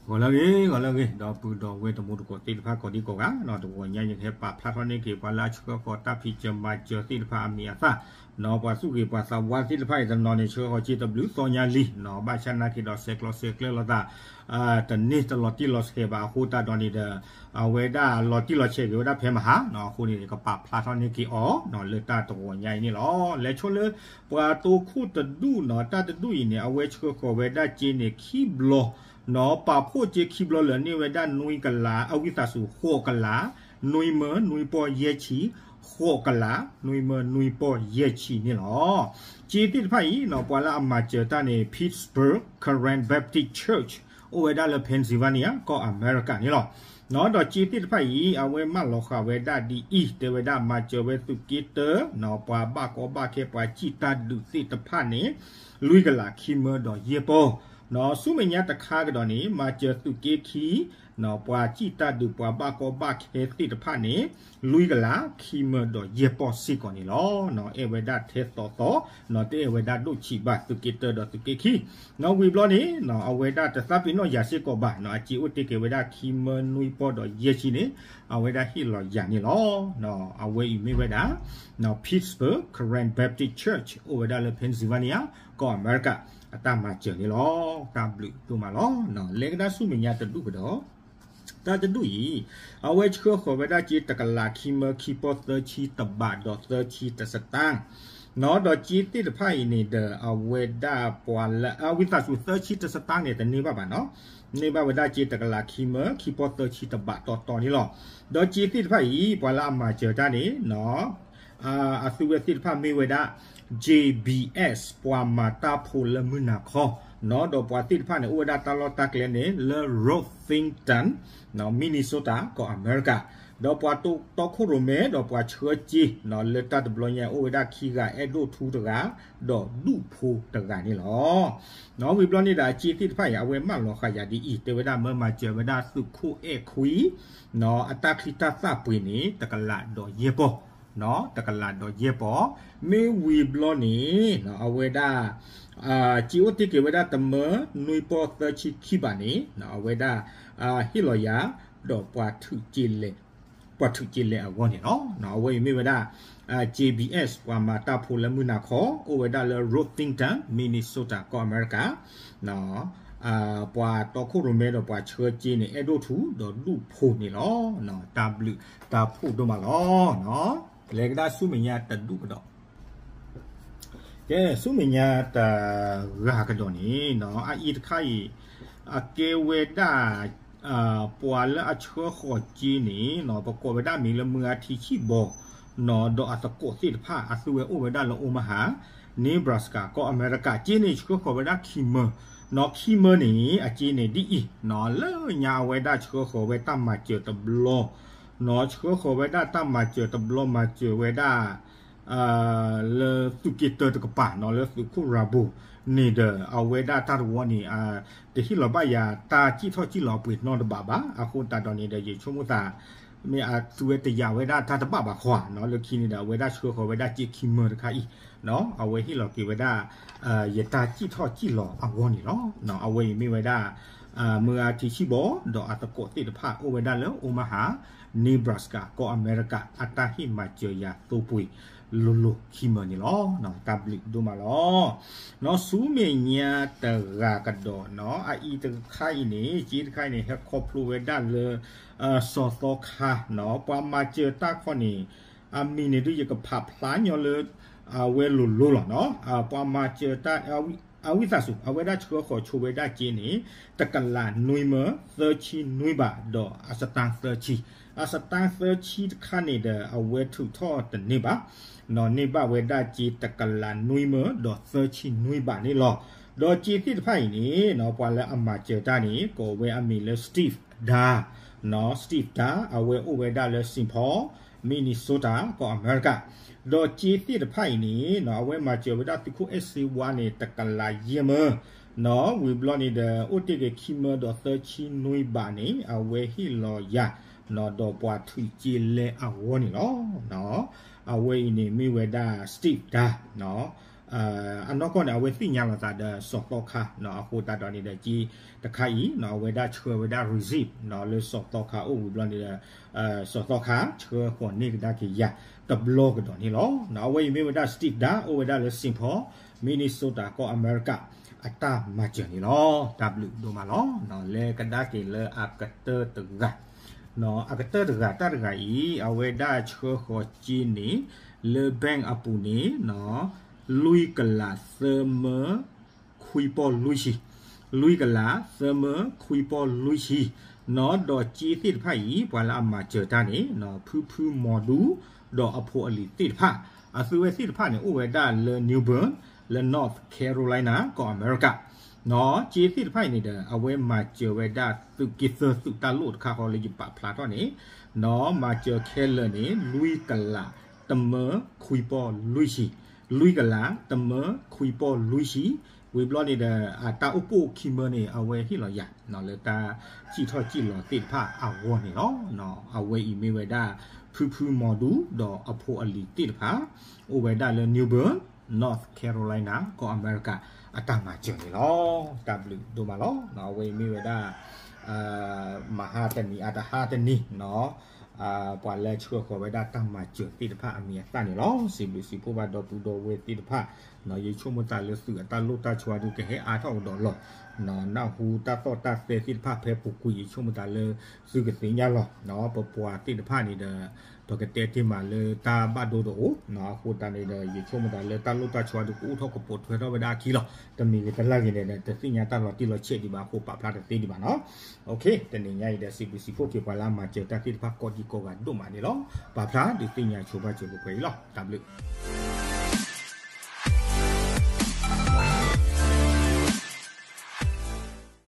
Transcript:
ဂီၤလၢအဂ့ၤ ဂီၤလၢအဂ့ၤ ဒီပုၢ်ဒီဝဲၢ်တံၤသကိးသ့ၣ်တဖၣ်ကိးဒံကိးဂၤနီၤ, တဂီၤညါယကဟဲပာ်ဖျါထီၣ်န့ၢ်က့ၤ ပှၤလၢအဆှၢဃီၤတၢ်ဖံးစၢၤမၤစၢၤသ့ၣ်တဖၣ်အမံၤအသၣ်နီၤ, ပှၤသူၣ်ဂ့ၤပှၤသးဝါသ့ၣ်တဖၣ်အံၤတနီၤန့ၣ် ဆှၢဃီၤစ့တဘျုးသီညါလံနီၤ, ဘၣ်ဆၣ်နာ်က့ဒီး ဆဲးကျိးဆဲးကျၢလိာ်သး တန့ၢ်တလီၤတံၢ်လီၤဆဲးဘၣ်အဃိသတးဒီးန့ၣ်ဒီး အဝဲဒၣ်လီၤတံၢ်လီၤဆဲးက့ၤဝဲဒၣ်ဖဲမဟါနီၤ, အဃိန့ၣ် ကပာ်ဖျါထီၣ်န့ၢ်က့ၤအီၤနီၤ လၢတၢ်တဂီၤညါအံၤန့ၣ်လီၤ. လဲၤဆိလၢပှၤတိခိၣ်တဒူၣ်နီၤ, တၢ်တဒူၣ်အံၤန့ၣ် အဝဲဆှၢဃီၤဝဲဒၣ်စ့န့ၣ် ခံဘျီနီၤ, ပာ်ဖှိၣ်စ့ခံဘျီလၢာ်န့ၢ်ဝဲဒၣ်နွံကလး, အဝံသးစူၤ ဃိးကလး, နွံမၢနွံပီၢ်ယဲၢ်ဆံ, ဃိးကလး, နွံမၢနွံပီၢ်ယဲၢ်ဆံန့ၣ်လီၤ. စ့သ့ၣ်တဖၣ်အံၤနီၤ, ပှၤလၢအမၤစၢၤတၢ်န့ၣ် Pittsburgh Karen Baptist Church အိၣ်ဝဲဒၣ်လၢ Pennsylvania ကီၢ်အမဲရကၤန့ၣ်လီၤ. ဒီးစ့သ့ၣ်တဖၣ်အံၤ အဝဲမၢလီၤဃာ်ဝဲဒၣ်ဒ်အံၤ, တဲဝဲဒၣ်မၤစၢၤဝဲသုးက့တၢနီၤ, ပှၤဘၣ်ကီဘၣ်ခဲ ပှၤစံၣ်တၢ်ဒုးသ့ၣ်တဖၣ်န့ၣ် လွံၢ်ကလးခံမၢဒီးယဲၢ်ပီၢ်နီၤ, ဆူမဲာ်ညါတခါကဒီးန့ၣ် မၤစၢၤသုးက့ခံနီၤ, ပှၤစံၣ်တၢ်ဒုး ပှၤဘၣ်ကီဘၣ်ခဲသ့ၣ်တဖၣ်န့ၣ် လွံၢ်ကလးခံမၢဒီးယဲၢ်ပီၢ်စ့ၢ်ကီးန့ၣ်လီၤ. အဲၣ်ဝဲဒၣ်ထဲသိးသိးနီၤ, တအဲၣ်ဝဲဒၣ်ဒိၣ်ဆံးဘၣ် သုးက့တၢဒီးသုးက့ခံနီၤ. ဝံၤဘျီန့ၣ် အဝဲဒၣ်တသးပ့ၤနီၣ်ယၤစ့ၢ်ကီးဘၣ်နီၤ, အစ့အိၣ်တ့ၢ်က့ၤဝဲဒၣ်ခံမၢနွံပီၢ်ဒီးယဲၢ်ဆံန့ၣ် အဝဲဒၣ်ဟ့ၣ်လီၤယၤန့ၣ်လီၤ. အဝဲအံၤမ့ၢ်ဝဲဒၣ် Pittsburgh Karen Baptist Church အိၣ်ဝဲဒၣ်လၢ Pennsylvania ကီၢ်အမဲရကၤ အတၢ်မၤစၢၤန့ၣ်လီၤ. တၢ်ဘျုးဒိၣ်မးလီၤ. လဲၤကဒါဆူမဲာ်ညါတဒူၣ်ကဒီး တၢ်တဒူၣ်အံၤ အဝဲဆှၢဃီၤဝဲဒၣ်စ့တကလးခံမၢခံပီၢ်သၢဆံတဘးဒီးသၢဆံတစတၢ်နီၤ, ဒီးစ့သ့ၣ်တဖၣ်အံၤန့ၣ်ဒီး အဝဲဒၣ်ပှၤလၢ အဝံသးစူၤ သၢဆံတစတၢ်န့ၣ် တန့ၢ်ဘၣ်ဘၣ်နီၤ, န့ၢ်ဘၣ်ဝဲဒၣ်စ့တကလးခံမၢခံပီၢ်သၢဆံတဘးတီတီန့ၣ်လီၤ. ဒီးစ့သ့ၣ်တဖၣ်အံၤ ပှၤလၢအမၤစၢၤတၢ်န့ၣ်နီၤ အသုဝဲသ့ၣ်တဖၣ်မ့ၢ်ဝဲဒၣ် J B S ပှၤမၤတၢ်ဖိလၢမုၢ်နၤခီနီၤ, ဒီးပှၤသ့ၣ်တဖၣ်န့ၣ် အိၣ်ဝဲဒၣ်တၢ်လီၢ်တၢ်ကျဲန့ၣ် လၢ Worthington Minnesota ကီၢ်အမဲရကၤ, ဒီးပှၤတီခိၣ်ရိၣ်မဲ ဒီးပှၤဆှၢစ့နီၤ လၢတၢ်တဘျီညါ အိၣ်ဝဲဒၣ်ခံဂၤ အဲၣ်ဒိၣ်ထူတဂၤ ဒီးဒူၣ်ဖိတဂၤန့ၣ်လီၤ. နီၤ ဝံၤဘျီန့ၣ်ဒီး အစ့သ့ၣ်တဖၣ်အံၤ အဝဲမၢလီၤဃာ်ယၤဒ်အံၤ, တဲဝဲဒၣ်မၢမၤစၢၤဝဲဒၣ်သုးခိၣ်အဲၣ်ခွံနီၤ အတၢ်ချံတၢ်သၣ်ပှ့ၤန့ၣ် တကလးဒီးယဲၢ်ပီၢ်နီၤ, တကလးဒီးယဲၢ်ပီၢ်, မ့ၢ်ဝံၤဘျီန့ၣ်နီၤ အဝဲဒၣ် စ့အိၣ်တ့ၢ်က့ၤဝဲဒၣ်တမၢနွံပီၢ်သၢဆံခံဘးန့ၣ် အဝဲဒၣ် ဟ့ၣ်လီၤယၤ ဒီးပှၤထုးက့လဲၤ ပှၤထုးက့လဲၤအဂီၢ်န့ၣ်လီၤ. အဝဲအံၤမ့ၢ်ဝဲဒၣ် J B S ပှၤမၤတၢ်ဖိလၢမုၢ်နၤခီ အိၣ်ဝဲဒၣ်လၢ Worthington Minnesota ကီၢ်အမဲရကၤ, ပှၤတီခိၣ်ရိၣ်မဲဒီးပှၤဆှၢစ့န့ၣ် အဲၣ်ဒိၣ်ထူဒီးဒူၣ်ဖိန့ၣ်လီၤ. တၢ်ဘျုးတၢ်ဖှိၣ်ဒိၣ်မးလီၤ. လဲၤကဒါဆူမဲာ်ညါတဒူၣ်ကဒီး ကဲ ဆူမဲာ်ညါတဂၤကဒီးန့ၣ်နီၤ အအံၤတခါအံၤ အကဲဝဲဒၣ် ပှၤလၢအဆှၢဃီၤစ့န့ၣ်နီၤ ပကိးဝဲဒၣ်မံၤလၢမုၢ်ဂၤထံဆံၣ်ဘီနီၤ ဒီးအသကိးသ့ၣ်တဖၣ် အသုဝဲအိၣ်ဝဲဒၣ်လၢ Omaha Nebraska ကီၢ်အမဲရကၤ, စ့န့ၣ်ဆှၢဃီၤဝဲဒၣ်ခံမၢနီၤ, ခံမၢန့ၣ် အစ့န့ၣ်ဒ်အံၤနီၤ လၢညါအဝဲဒၣ်ဆှၢဃီၤဝဲတၢ်မၤစၢၤတဘျီနီၤ, ဆှၢဃီၤဝဲဒၣ်တၢ်မၤစၢၤတဘျီ မၤစၢၤဝဲဒၣ် လၢသုးက့တၢတကပၤနီၤ လၢသုးခိၣ်ရၤဘိၤန့ၣ်ဒီး အဝဲဒၣ်တၢ်တဝီန့ၣ် တဟ့ၣ်လီၤဘၣ်ယၤတၢ်စံၣ်ထီၣ်စံၣ်လီၤအပှ့ၤနီတဘးဘၣ်. အဃိသတးဒီးန့ၣ်ဒီး ယဆိကမိၣ်သး မ့ၢ်အသုဝဲတယာ်ဝဲဒၣ်တၢ်တဘၣ်ဘၣ်ဃီနီၤ, လၢခံန့ၣ်ဒီး အဝဲဒၣ်ဆှၢဃီၤဝဲဒၣ်စ့ခံမၢတခါအံၤနီၤ အဝဲဟ့ၣ်လီၤက့ၤဝဲဒၣ် ယတၢ်စံၣ်ထီၣ်စံၣ်လီၤအဂီၢ်န့ၣ်လီၤ. အဝဲအံၤမ့ၢ်ဝဲဒၣ် မုၢ်ဂၤထံဆံၣ်ဘီ ဒီးအသကိးသ့ၣ်တဖၣ်အိၣ်ဝဲဒၣ်လၢ Omaha Nebraska ကီၢ်အမဲရကၤ အတၢ်ဟ့ၣ်မၤစၢၤယၤသိပှ့ၤလိၤလိၤခံမၢန့ၣ်လီၤ. တၢ်ဘျုးဒိၣ်မးလီၤ. နီၤ ဆူမဲာ်ညါတဂၤကဒီးနီၤ အအံၤတခါအံၤန့ၣ် စ့တခါအံၤန့ၣ် ဟဲခီဖျိဝဲဒၣ်လၢ စီၤသီခါနီၤ ပှၤမၤစၢၤတၢ်ခီန့ၣ် အမံၤန့ၣ်ဒုးယကဖးဖျါညီလၢ အဝဲလိၤလိၤလီၤနီၤ. ပှၤမၤစၢၤတၢ် အဝံသးစူၤ အဝဲဒၣ်ဆှၢဃီၤဆိဝဲဒၣ်စ့န့ၣ် တကလးနွံမၢသၢဆံနွံဘး ဒီးအစတၢၣ်သၢဆံ, အစတၢၣ်သၢဆံတခါန့ၣ်ဒီး အဝဲထုးထီၣ်တန့ၢ်ဘၣ်နီၤ, န့ၢ်ဘၣ်ဝဲဒၣ်စ့တကလးနွံမၢဒီးသၢဆံနွံဘးန့ၣ်လီၤ. ဒီးစ့သ့ၣ်တဖၣ်အံၤန့ၣ်နီၤ ပှၤလၢအမၤစၢၤတၢ်န့ၣ် ကိးဝဲအမံၤလၢ Steve Dar နီၤ, Steve Dar အဝဲအိၣ်ဝဲဒၣ်လၢ Saint Paul Minnesota ကီၢ်အမဲရကၤ, ဒီးစ့သ့ၣ်တဖၣ်အံၤန့ၣ်နီၤ အဝဲမၤစၢၤဝဲဒၣ်သုးခိၣ်အဲၣ်စ့ဝါန့ၣ် တကလးယဲၢ်မၢနီၤ, ဝံၤဘျီန့ၣ်ဒီး အိၣ်တ့ၢ်က့ၤခံမၢဒီးသၢဆံနွံဘးန့ၣ် အဝဲဟ့ၣ်လီၤယၤနီၤ ဒီးပှၤထုးက့လဲအဂီၢ်န့ၣ်လီၤ. အဝဲအံၤန့ၣ်မ့ၢ်ဝဲဒၣ် Steve Dar နီၤ အနီၢ်ကီၢ်န့ၣ် အဝဲသ့ၣ်ညါလီၤသးဒီးစီၤသီခါ အဃိသတးဒီးန့ၣ်ဒီး က့တခါအံၤ အဝဲဒၣ်ဆှၢဝဲဒၣ် receipt လၢစီၤသီခါအိၣ်ဝံၤဘျီန့ၣ်ဒီး စီၤသီခါဆှၢဃီၤန့ၢ်ကဒါက့ၤယၤတဘျီကဒီးန့ၣ်လီၤ. အဝဲအံၤမ့ၢ်ဝဲဒၣ် Steve Dart အိၣ်ဝဲဒၣ်လၢ Saint Paul Minnesota ကီၢ်အမဲရကၤ အတၢ်မၤစၢၤန့ၣ်လီၤ. တၢ်ဘျုးဒိၣ်မးလီၤ. လၢကဒါက့ၤလၢအကတၢၢ်တဂၤ အကတၢၢ်တဂၤ တၢ်တဂၤအံၤ အဝဲဒၣ်ဆှၢဃီၤက့န့ၣ် လၢ bank အပူၤန့ၣ် လွံၢ်ကလးသၢမၢ ခွံပီၢ်လွံၢ်ဆံ, လွံၢ်ကလးသၢမၢခွံပီၢ်လွံၢ်ဆံ, နီၢ်ဒီးက့သ့ၣ်တဖၣ်အံၤ ပှၤလၢအမၤစၢၤတၢ်န့ၣ် ဖုဖုမီၤဒူ ဒီးအဖိအလံၤသ့ၣ်တဖၣ်, အသုဝဲသ့ၣ်တဖၣ်န့ၣ် အိၣ်ဝဲဒၣ်လၢ New Bern လၢ North Carolina ကီၢ်အမဲရကၤ, နီၢ်က့သ့ၣ်တဖၣ်အံၤန့ၣ်ဒီး အဝဲမၤစၢၤဝဲဒၣ်သုးက့သၢသုးတၢ်လိၣ်တခါဃီလၢယပာ်ဖျါထီၣ်န့ၣ်, နီၢ်မၤစၢၤခဲလၢာ်န့ၣ် လွံၢ်ကလးတမၢခွံပီၢ်လွံၢ်ဆံ, လွံၢ်ကလးတမၢခွံပီၢ်လွံၢ်ဆံ, ဝံၤဘျီန့ၣ်ဒီး အတၢ်အိၣ်ဖှိၣ်ခံမၢန့ၣ် အဝဲဟ့ၣ်လီၤယၤ လၢတၢ်စံၣ်ထီၣ်စံၣ်လီၤသ့ၣ်တဖၣ်အဂီၢ်န့ၣ်လီၤ. အဝဲအံၤမ့ၢ်ဝဲဒၣ် ဖုဖုမီၤဒူ ဒီးအဖိအလံၤသ့ၣ်တဖၣ် အိၣ်ဝဲဒၣ်လၢ New Bern, North Carolina ကီၢ်အမဲရကၤ အတၢ်မၤစၢၤန့ၣ်လီၤ. တၢ်ဘျုးဒိၣ်မးလီၤ. အဝဲအံၤမ့ၢ်ဝဲဒၣ် မဟါတနံၤ အတဟါတနံၤ ပှၤလၢဆှၢဃီၤဝဲဒၣ်တၢ်မၤစၢၤသ့ၣ်တဖၣ်အမံၤအသၣ်န့ၣ်လီၤ. စံးဘျုးစံးဖှိၣ်ဘၣ်ဒီပုၢ်ဒီဝဲၢ်သ့ၣ်တဖၣ်, ယဆိကမိၣ်သးလၢသုးအတၢ်လိၣ်တၢ်ဆိးဒုးကဟဲအါထီၣ်ကဒီးလီၤ. နၢ်ဟူတၢ်သီၣ်တၢ်သဲသ့ၣ်တဖၣ်ဖဲပူၤကွံာ် ယဆိကမိၣ်သးလၢသုကသ့ၣ်ညါလီၤ. ပပှၤသ့ၣ်တဖၣ်န့ၣ်ဒီး ပကတဲတ့ၢ်မးလၢတၢ်ဘၣ်ဒိတအိၣ်, အဃိသတးန့ၣ်ဒီး ယဆိကမိၣ်သးလၢတၢ်လိၣ်တၢ်ဆိးဒုးကအိၣ်ထီၣ်ကပိာ်ထွဲထီၣ်ဝဲဒၣ်အခံလီၤ. တမံၤဂ့ၤတလၢ်ဂ့ၤန့ၣ်ဒီး တသ့ၣ်ညါတၢ်လီၤတံၢ်လီၤဆဲးဒံးဘၣ်အဃိ ပာ်ဖျါတသ့ဒံးဘၣ်နီၤ. တနံၤညါအံၤဒီး စံးဘျုးစံးဖှိၣ်က့ၤပှၤလၢအမၤစၢၤတၢ်သ့ၣ်တဖၣ်ကိးဒံကိးဂၤဒိၣ်မးန့ၣ်လီၤ. ပာ်ဖျါဒုးသ့ၣ်ညါဆိပာ်စၢၤပှဲၤပှဲၤအံၤလီၤ. တၢ်ဘျုး